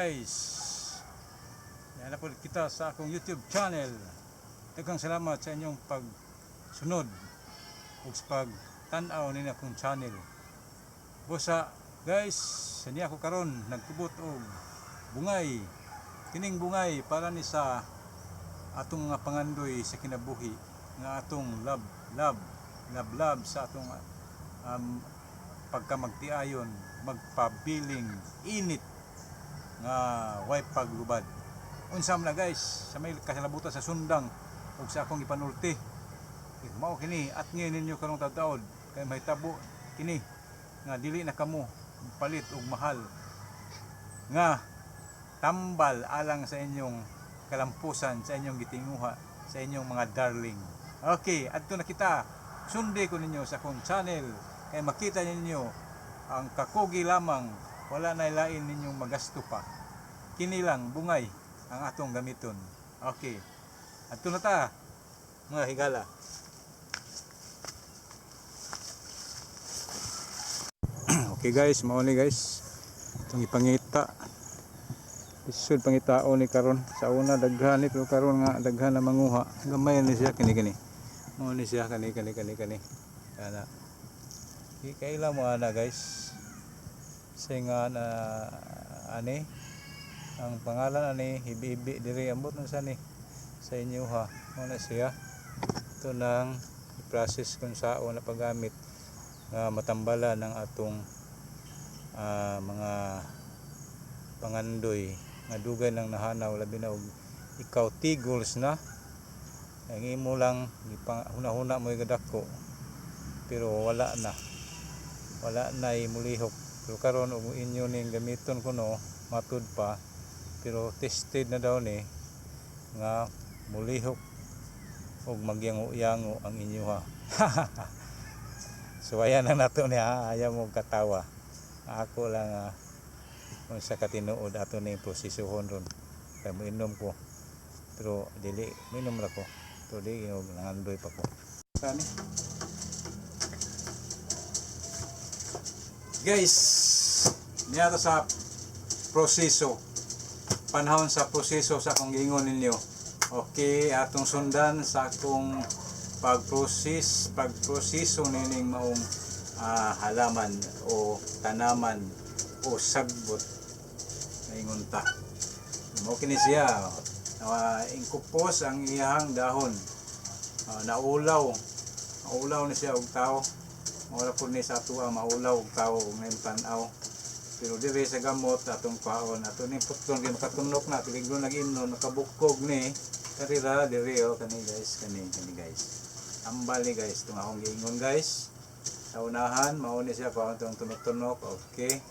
Guys, yan na po kita sa akong YouTube channel. Daghang salamat sa inyong pagsunod ug sa pagtan-aw nini akong channel. Busa guys, sa niya ako karon nagkubot og bungay. Kining bungay para ni sa atong mga pangandoy sa kinabuhi nga atong love love love love sa atong pagkamagtiayon, magpabiling init nga way paglubad. Unsa man na, guys, sa may kasalabutan sa sundang ug sa akong ipanulti. Eh, mao kini at ngayon ninyo karong taod kay mahitabo kini nga dili na kamo palit og mahal nga tambal alang sa inyong kalampusan, sa inyong gitinguha, sa inyong mga darling. Okay, adto na kita. Sundi ko ninyo sa akong channel kay makita ninyo ang kakugi lamang, wala na lain ninyong magasto pa. Kini lang bungay ang atong gamiton. Okay. Adto na ta, mga higala. Okay guys, mao ni, guys. Itong ipangita. Isud pangitao ni karon. Sa una daghan ni, pero karon nga daghan na manguha. Gamay ni siya kini kini. Mao ni siya kani kani kani kani. Ana. Kaila mo ana, guys. Say nga na ani ang pangalan ani, hibi-hibi diri, ambot na sa ni sa inyo ha. Mao na siya. Ito nang process kung sao na paggamit nga matambala ng atong mga pangandoy nga dugay nang nahanaw, labi na og ikaw tigols na ang imo lang huna-huna mo gadako pero wala na mulihok. Pero karon og inyo ning gamiton kuno, matud pa, pero tested na daw ni nga mulihok og magyango-yango ang inyo ha. So ayan ang nato niya, ayaw mo katawa, ako lang kung sa katinuod ato ning prosesohon ron kay moinom ko, pero dili minom ra ko, pero di og nangandoy pa ko sani, guys. Niya sa proseso, panahon sa proseso sa akong giingon ninyo. Okay, atong sundan sa akong pagproseso nining maong halaman o tanaman o sagbot maingon ta. Mao kini siya, ingkupos ang iyang dahon. Naulaw, maulaw ni siya og tao. Mao ra pud ni sa atoa, maulaw og tao ug ngayon tan-aw. Pero diri sa gamot atong kwaon, ato ning putlon kay makatunok na peligro nag-imnon, nakabukog ni karira diri oh. Kani guys, kani kani guys, ambal ni guys, itong akong giingon, guys, sa unahan. Mao ni siya kwaon tong tunok-tunok. Okay,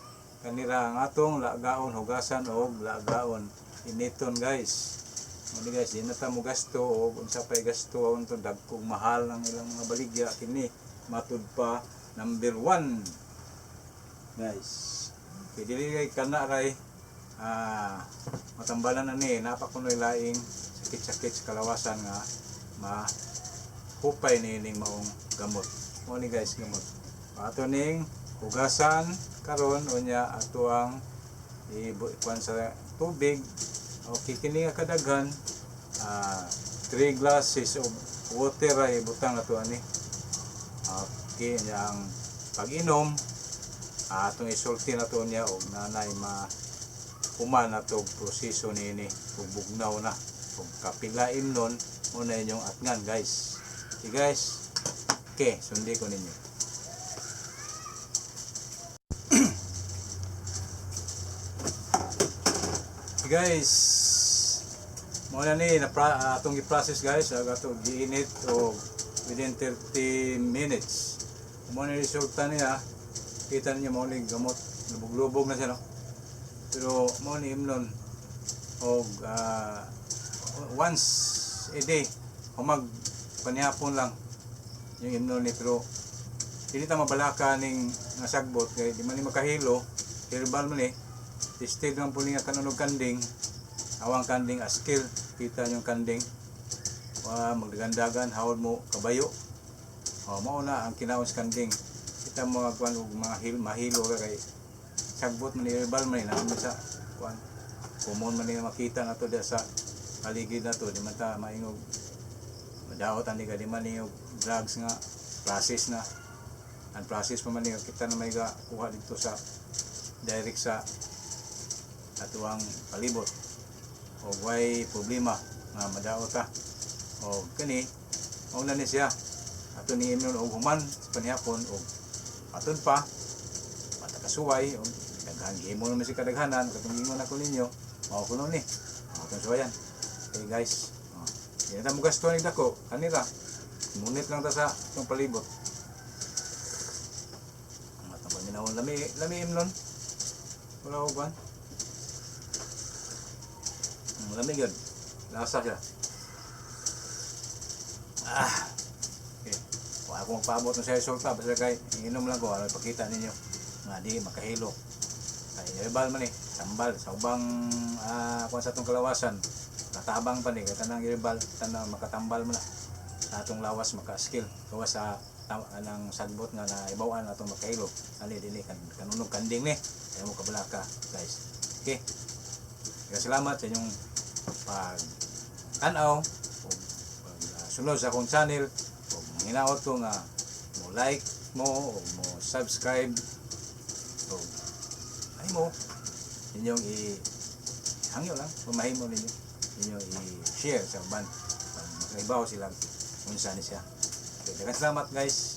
kanira ang atong lagaon, hugasan og lagaon, initon, guys. Mao ni guys, di na ta mo gasto og unsa pay gasto to, dagkong mahal ang ilang mga baligya. Kini matud pa number 1, guys. Kay dili kay kana ray matambalan na ni, napakunoy laing sakit-sakit sa kalawasan nga ma hupay ni ning maong gamot. Mao ni guys, gamot. Ato ning hugasan karon, unya ato ang ikuan sa tubig. Okay, kini nga kadaghan, 3 glasses of water ay ibutang ato ani. Okay, nya ang pag-inom, atong isulti na to niya og nanay ma human na to proseso niini ug bugnaw na ug kapila imnon mo na inyong atngan, guys. Okay guys, okay, sundi ko ninyo. Okay, guys, mo na ni na atong gi-process, guys, ag ato giinit og within 30 minutes. Mo na resulta niya. Kita ninyo, mo ni gamot, lubog-lubog na siya, no? Pero mo ni imnon og once a day, humag panihapon lang yung imnon ni. Pero dili ta mabalaka ning nga sagbot kay di man ni makahilo, herbal man ni. Tested man po ni nga kanunog kanding, awang kanding askil. Kita yung kanding wa magdagandagan, hawod mo kabayo. O mao na ang kinaon sa kanding. Kita mo kuan og mga hil, mahilo ka kay sagbot man ni, herbal man ni, naa man sa kuan. Common man ni makita nato diya sa paligid nato. Di man ta maingog madaot ani ka, di man ni drugs nga process na. Ang process pa man ni, kita na may ga kuha dito sa direct sa atuang palibot o way problema nga madaot ta. O kani, mao na ni siya ato ni imnon og human sa panihapon og aton pa matakasuway og daghan. Gihimo naman si kadaghanan katong ingon ako ninyo, mao kuno ni atong suwayan. Okay guys, oh, di na ta mo gasto ni dako kanira, munit lang ta sa atong palibot. Ang atong paminawon, lami lami imnon, wala ko ban. Lami gyud lasa siya. Ah, okay. Wala akong magpaabot ng sa resulta, basta kay inom lang ko aron ipakita ninyo nga di makahilo kay herbal man eh, tambal sa ubang kuan sa atong kalawasan, katabang pa ni kay tanang herbal, tanang makatambal man na sa atong lawas, maka-skill gawas sa anang sagbot nga naibaw-an atong makahilo ani dinhi kan kanunog kanding ni kaya mo kabalaka, guys. Okay. Kaya salamat sa inyong pag tan-aw o pag sunod sa akong channel o hinaot ko nga mo like mo o mo subscribe o ay mo inyong i hangyo lang kung mahimo ninyo, inyong i-share sa uban pag makaibaw sila unsa ni siya. Okay, daghang salamat, guys.